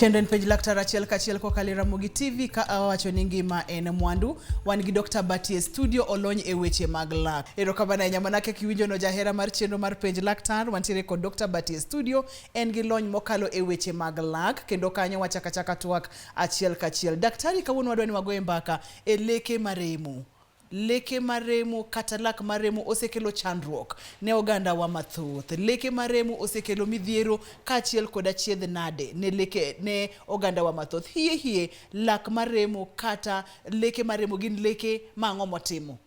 Chenro en penj laktar achiel kachiel kokalo e Ramogi TV ka awacho ni ngima en mwandu. Wan gi Dr. Bati e studio olony e weche mag lak. Erokamano ahinya mana kaka iwinjo no jahera mar chenro mar penj laktar, wantiere kod Dr. Bati e studio, en gi lony mokalo e weche mag lak kendo kanyo wachako achaka twak achiel kachiel. Daktari, kawuono wadwa ni wagoye mbaka e leke maremo. Leke maremo kata lak maremo osekelo chandruok ne ogandawa mathoth. Leke maremo osekelo midhiero kaachiel kod achiedh nade ne leke ne ogandawa mathoth. Hie hie lak maremo kata leke maremo gin leke ma ang'o motimo?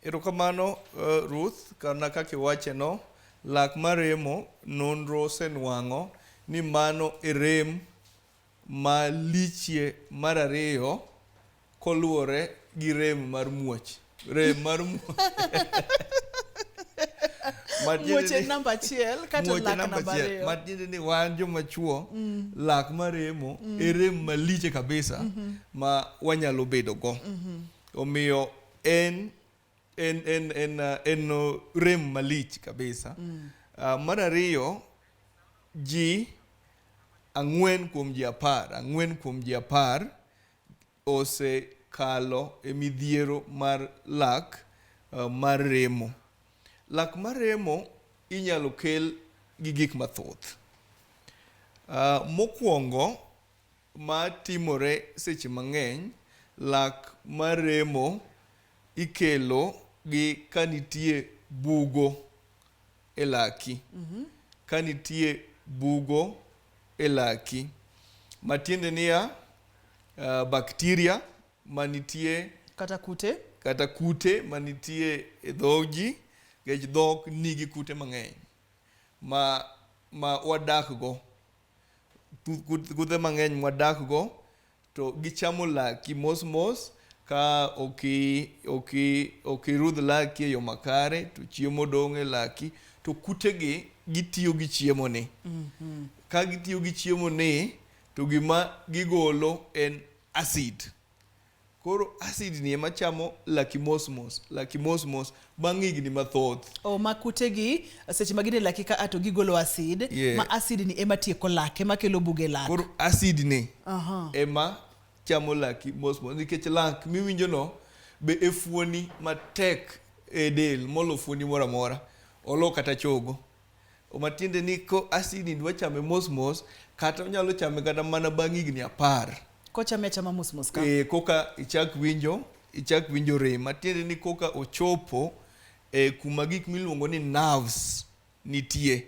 Erokamano uh, Ruth, kana kaka iwache no, lak maremo nonro osenwang'o ni mano e rem malichie mar ariyo koluwore gi rem mar muoch. Rem mar muoch. Muoch en namba achiel kata lak namba ariyo. Matiende ni wan joma chuo mm. lak maremo mm. e rem maliche kabisa mm -hmm. ma wanyalo bedo go. Mm -hmm. Omiyo en en en en uh, en uh, rem malich kabisa. Mm. Uh, mar ariyo ji ang'wen kuom ji apar, ang'wen kuom ji apar osekalo e midhiero mar lak uh, mar remo. Lak mar remo inyalo kel gi gik mathoth. Uh, mokwongo ma timore seche mang'eny, lak mar remo ikelo gi ka nitie bugo e laki. Mm -hmm. Ka nitie bugo e laki. Matiende niya, uh, bakteria manitie kata kute kata kute manitie e dhogi nikech dhok nigi kute mang'eny ma ma wadak go kuthe mang'eny mwadak go to gichamo laki mos mos ka ok ok ok irudh laki e yo makare to chiemo dong' e laki to kutegi gitiyo gi chiemo ni. Mm -hmm. Ka gitiyo gi chiemo ni to gima gigolo en acid. Koro acid ni ema chamo laki mos mos, laki mos mos bang' higni mathoth. O ma kutegi seche ma gin e laki ka a to gigolo acid, yeah. ma acid ni ema tieko lak, ema kelo buge lak. Koro acid ni uh -huh. ema chamo laki mos mos nikech lak miwinjo no be e fuoni matek e del molo fuoni moro amora, olo kata chogo. Matiende ni ko acid ni dwa chame mos mos kata onyalo chame kata mana bang' higni apar. Kochame achama mos mos ka. E, koka ichak winjo ichak winjo rem. Matiende ni koka ochopo e kuma gik miluongo ni nerves nitie.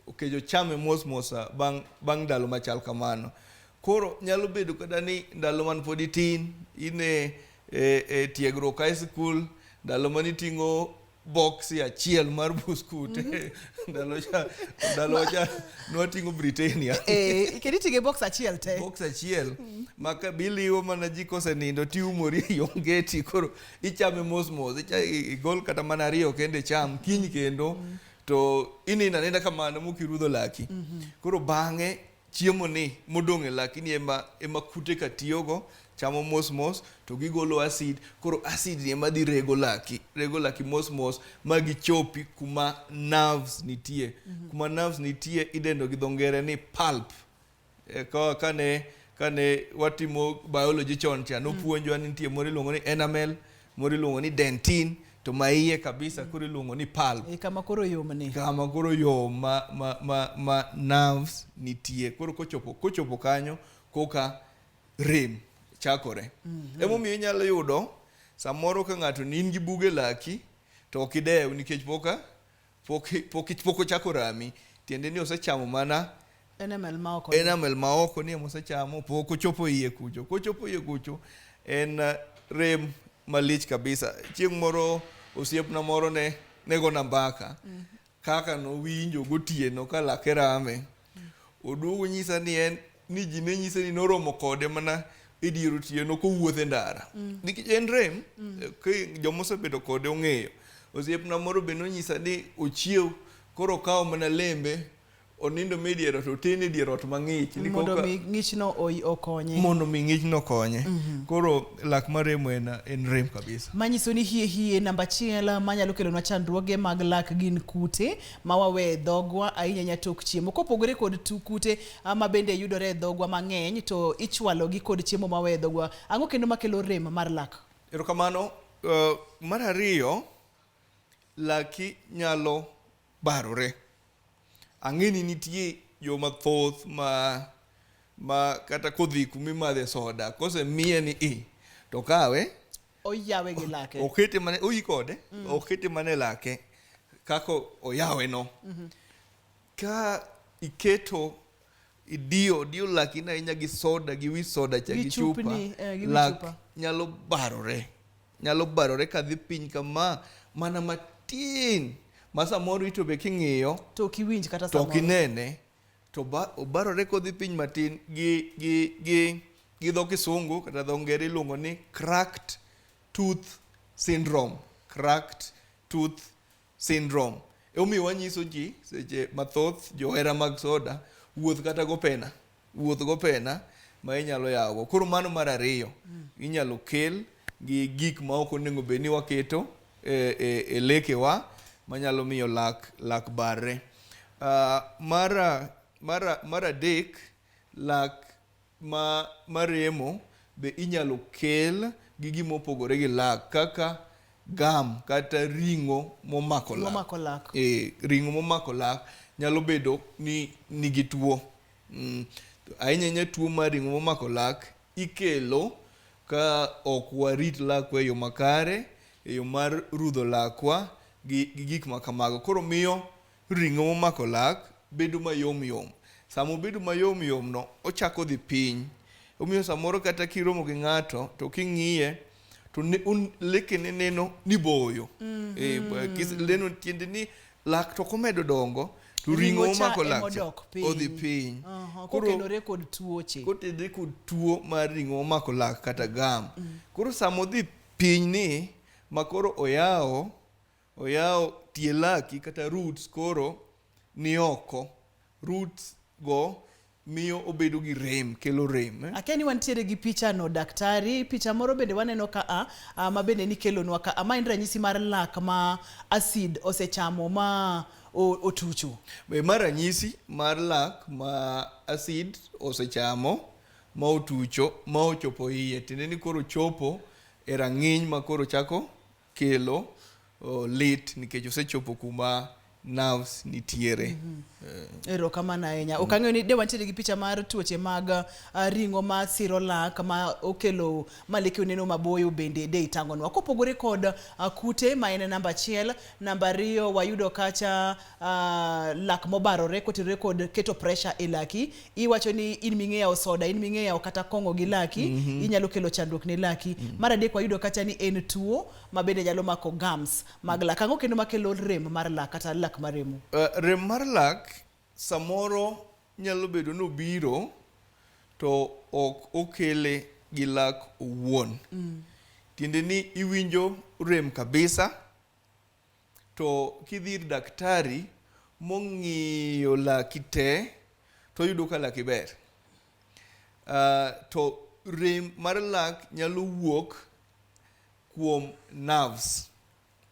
Okejo chame mos mos bang' bang' ndalo machal kamano. Koro nyalo bedo kata ni ndalo man pod itin, in e, e, e tiegruok high school, ndalo mane iting'o boksi achiel mar buskut mm -hmm. ndalo cha ndalo cha nwating'o Britannia eh kendo iting'e box achiel te box achiel mm. ma ka biliwo mana ji kosenindo tiumori e ongeti koro ichame mos mos igol kata mana ariyo kende icham kiny kendo mm. to inindo aninda kamano mokirudho laki mm -hmm. koro bang'e Chiemo ni modong' e laki ni ema, ema kute ka tiyogo, chamo mos mos to gigolo acid. Koro acid ni ema dhi rego laki, rego laki mos mos ma gichopi kuma nerves nitie. Mm -hmm. Kuma nerves nitie idendo gi dho ngere ni pulp. E, ka, kane, kane watimo biology chon cha nopuonjwa ni nitie moro iluongo ni enamel, moro iluongo ni dentin to ma iye kabisa koro iluongo ni pulp. E kama koro yom ni. Kama koro yom ma, ma, ma, ma nerves nitie. Koro kochopo, kochopo kanyo koka rem chakore. Mm -hmm. Emomiyo inyalo yudo samoro ka ng'ato ni in gi buge laki to ok idew nikech poka pok pok pok ochako rami tiende ni osechamo mana enamel ma oko enamel ma oko ni ema osechamo pok ochopo iye kucho kochopo iye kucho en eh, rem malich kabisa chieng' moro osiepna moro ne ne gona mbaka mm. kaka nowinjo gotieno ka lake rame mm. oduogo nyisa ni en ni ji ne nyise ni noromo kode mana e dier otieno kowuotho e ndara mm. nikech en rem mm. joma osebedo kode ong'eyo osiepna moro be nonyisa ni ochiew koro okawo mana lembe onindo me dier ot otene e dier ot mang'ich ni Mondo koka mi ng'ichno okonye. Mondo mi ng'ichno okonye. Koro lak maremo en, en rem kabisa. Manyiso ni hie hie namba achiel manyalo kelonwa chandruoge mag lak gin kute ma wawe e dhogwa ahinya ahinya tok chiemo. Kopogore kod tu kute ma bende yudore e dhogwa mang'eny to ichwalo gi kod chiemo ma wawe e dhogwa. Ang'o kendo makelo rem mar lak? Erokamano. Mar ariyo, laki nyalo barore. Ang'e ni nitie joma thoth ma ma kata kodhi kuma imadhe soda kosemiye ni i to kawe oyawe gi lake okete mana oyi kode okete mana e lake kaka oyawe no ka iketo idiyo diyo laki no ahinya gi soda gi wi soda cha Gi gi chupa chupni, gi wi lak chupa. nyalo barore nyalo barore kadhi piny kama mana matin ma samoro ito be king'iyo to ok iwinj kata to ok samoro. inene to obarore kodhi piny matin gi gi gi gi dho kisungu kata dho ngere iluongo ni cracked tooth syndrome. Cracked tooth syndrome. Emomiyo wanyiso ji seche mathoth johera mag soda wuoth kata gopena, wuoth gopena ma inyalo yawogo. Koro mano mar ariyo inyalo kel gi gik ma ok onego bed ni waketo e, e, e lekewa manyalo miyo lak lak barre. Mar, mar, mar adek lak ma maremo be inyalo kel gi gima opogore gi lak kaka gam kata ring'o momako lak. Momako lak. E, ring'o momako lak nyalo bedo ni nigi tuo. Ahinya ahinya tuo mar ring'o momako lak ikelo ka ok warit lakwa e yo makare, e yo mar rudho lakwa gi, gi gik ma kamago. Koro miyo ring'o momako lak bedo mayom yom. Sama obedo mayom yom no, ochako dhi piny. Omiyo samoro kata kiromo gi ng'ato to king'iye to ne, un, lekene neno ni boyo. Neno tiende ni lak to komedo dongo to ring'o Ring'o cha momako lak cha emodok piny. odhi piny. Koro Kotenore kod tuoche. Kotenore kod tuo mar ring'o momako lak kata gam. Koro sama odhi piny ni makoro oyawo oyawo tie laki kata roots koro ni oko. Roots go miyo obedo gi rem, kelo rem. Akia ni wantiere gi picha no daktari, picha moro bende waneno ka a, ma bende nikelonwa ka a. Ma en ranyisi mar lak ma acid osechamo ma otucho. Be ma ranyisi mar lak ma acid osechamo ma otucho ma ochopo iye, tiende ni koro chopo e rang'iny ma koro chako kelo lit nikech osechopo kuma nerves nitiere. Erokamano ahinya. Ok ang'eyo ni de wantiere gi picha mar tuoche mag ring'o ma siro lak ma okelo ma leke oneno maboyo bende de itang'onwa. Kopogore kod kute ma en namba achiel, namba ariyo wayudo kacha lak mobarore kotenore kod keto pressure e laki. Iwacho ni in ming'eyo soda, in ming'eyo kata kong'o gi laki, inyalo kelo chandruok ne laki. Mar adek wayudo kacha ni en tuo ma bende nyalo mako gums mag lak. Ang'o kendo makelo rem mar lak kata lak maremo? Rem mar lak samoro nyalo bedo ni obiro to ok okele gi lak owuon. Tiende ni iwinjo rem kabisa to kidhi ir daktari mong'iyo laki te to oyudo ka laki ber. To rem mar lak nyalo wuok kuom nerves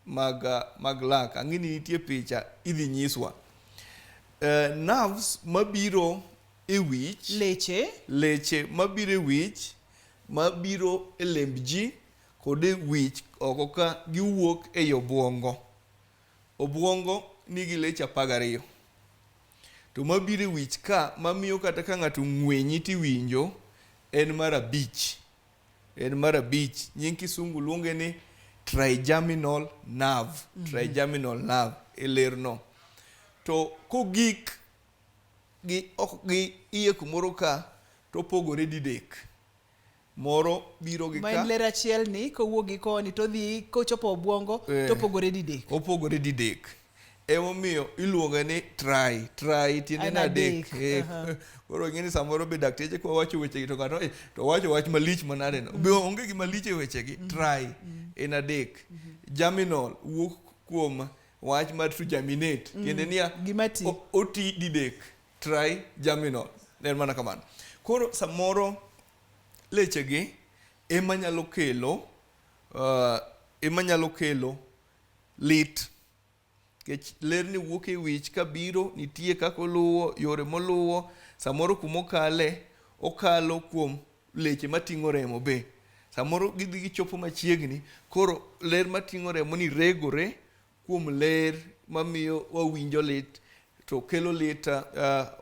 mag, mag lak. Ang'e ni nitie picha idhi nyiswa. Nerves mabiro e wich, leche, leche mabiro e wich, mabiro e lemb ji kod e wich oko ka giwuok ei obuongo. Obuongo nigi leche 12. To mabiro e wich ka mamiyo kata ka ng'ato ng'wenyi tiwinjo en mar 5. En mar 5. Nying kisungu luonge ni trigeminal nerve. Trigeminal nerve e lerno. To kogik gi ok gi iye kumoro ka to opogore didek. Moro biro gi Ma ka. en ler achiel ni kowuok gi koni to dhi kochopo obuongo to opogore didek. Opogore didek. Emomiyo iluonge ni tri. Tri tiende ni adek. Koro ing'e ni samoro be dakteche kwa wacho wechegi to ng'ato to wacho wach malich manade no. Be onge gima lich e wechegi. Tri en adek. Germinal wuok kuom wach mar to germinate. Tiende niya, Gima ti. oti didek. Trigeminal. En mana kamano. Koro samoro lechegi ema nyalo kelo ema nyalo kelo lit. Nikech lerni wuok e wich kabiro, nitie kaka oluwo, yore moluwo, samoro kumokale, okalo kuom leche mating'o remo be. Samoro gidhi gichopo machiegni, koro ler mating'o remo ni regore kuom ler mamiyo wawinjo lit to kelo lit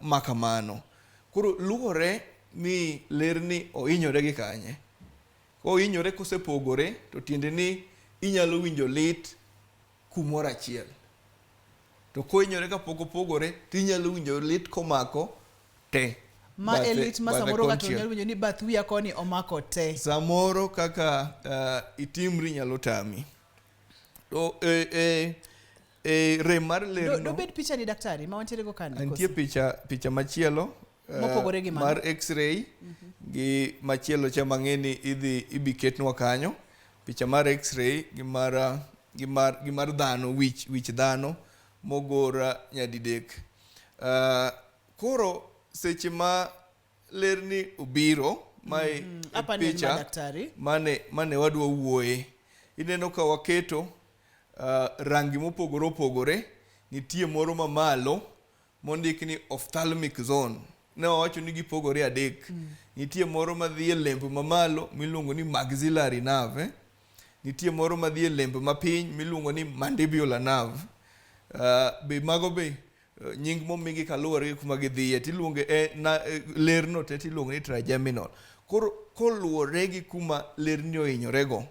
ma kamano. Koro luwore ni lerni ohinyore gi kanye. Kohinyore kosepogore to tiende ni inyalo winjo lit kumoro achiel. To kohinyore kapok opogore to inyalo winjo lit komako te. Ma e lit ma Bathe samoro ng'ato konchiel. nyalo winjo ni bath wiya koni omako te. Samoro kaka itimri nyalo tami. To e rem mar lerno. Dobed picha ni daktari ma wantiere go kani? Nitie picha machielo mopogore gi mano. Mar x-ray gi machielo cha mang'e ni idhi ibi ketnwa kanyo. Picha mar x-ray gi mar gi mar dhano, wich dhano mogor nyadidek. Koro seche ma lerni obiro mae picha mane wadwa wuoye, ineno ka waketo rangi mopogore opogore. Nitie moro mamalo mondik ni ophthalmic zone. Ne wawacho ni gipogore adek. Nitie moro madhi e lemb mamalo miluongo ni maxillary nerve. Nitie moro madhi e lemb mapiny miluongo ni mandibular nerve. Be mago be nying momigi kaluwore gi kuma gidhiye tiluonge lerno te tiluongo ni trigeminal. Koro koluwore gi kuma lerni ohinyorego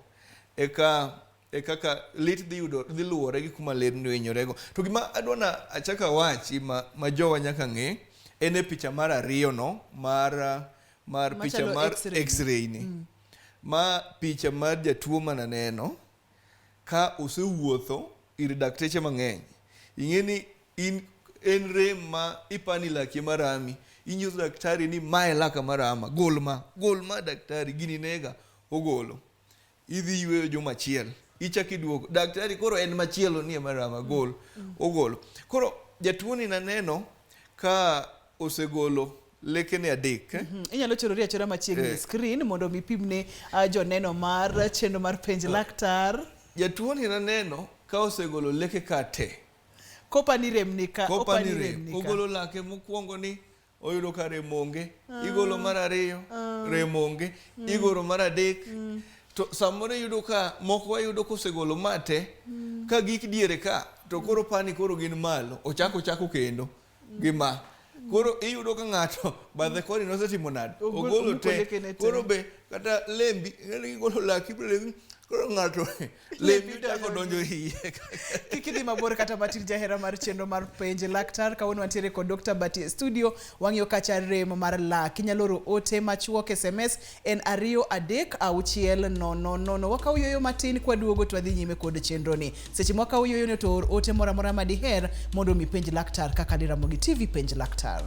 eka kaka lit dhi yudo dhi luwore gi kuma lerni ohinyorego. To gima adwa na achak awachi ma jowa nyaka ng'e en e picha mar ariyo no mar picha mar x-ray ni. Ma picha mar jatuo mananeno ka osewuotho ir dakteche mang'eny. Ing'e ni en rem ma ipani laki marami, inyiso daktari ni mae laka marama, gol ma daktari, gini nega, ogolo. Idhi yweyo juma achiel, ichak iduogo, daktari koro en machielo ni marama, gol, ogolo. Koro jatuo ni naneno ka osegolo lekene adek. Inyalo chorori achora machiegni e screen mondo mi pimne joneno mar chenro mar penj laktar. Jatuo ni naneno ka osegolo leke ka te. Kopa ni rem ni ka, kopa ni rem. Ogolo lake mokwongo ni oyudo ka rem onge, igolo mar ariyo, rem onge, igolo mar adek. To samoro iyudo ka moko wayudo kosegolo ma te, ka gik diere ka, to koro pani koro gin malo, ochako kendo gi ma. Koro iyudo ka ng'ato bathe koni nosetimo nade? Ogolo te. Koro be kata lembi, igolo laki, koro ng'ato lembi ochako donjo iye. Kik idhi mabor kata matin jahera mar chenro mar penj laktar. Kawuono wantiere kod Dr. Bati e studio, wang'iyo kacha rem mar lak. Inyalo oro ote machuok SMS en 2 3 6 0 0. Wakaw yueyo matin kwaduogo to wadhi nyime kod chenro ni. Seche mwakaw yueyo ni to or ote moro amora ma diher mondo mi penj laktar kaka Ramogi TV penj laktar.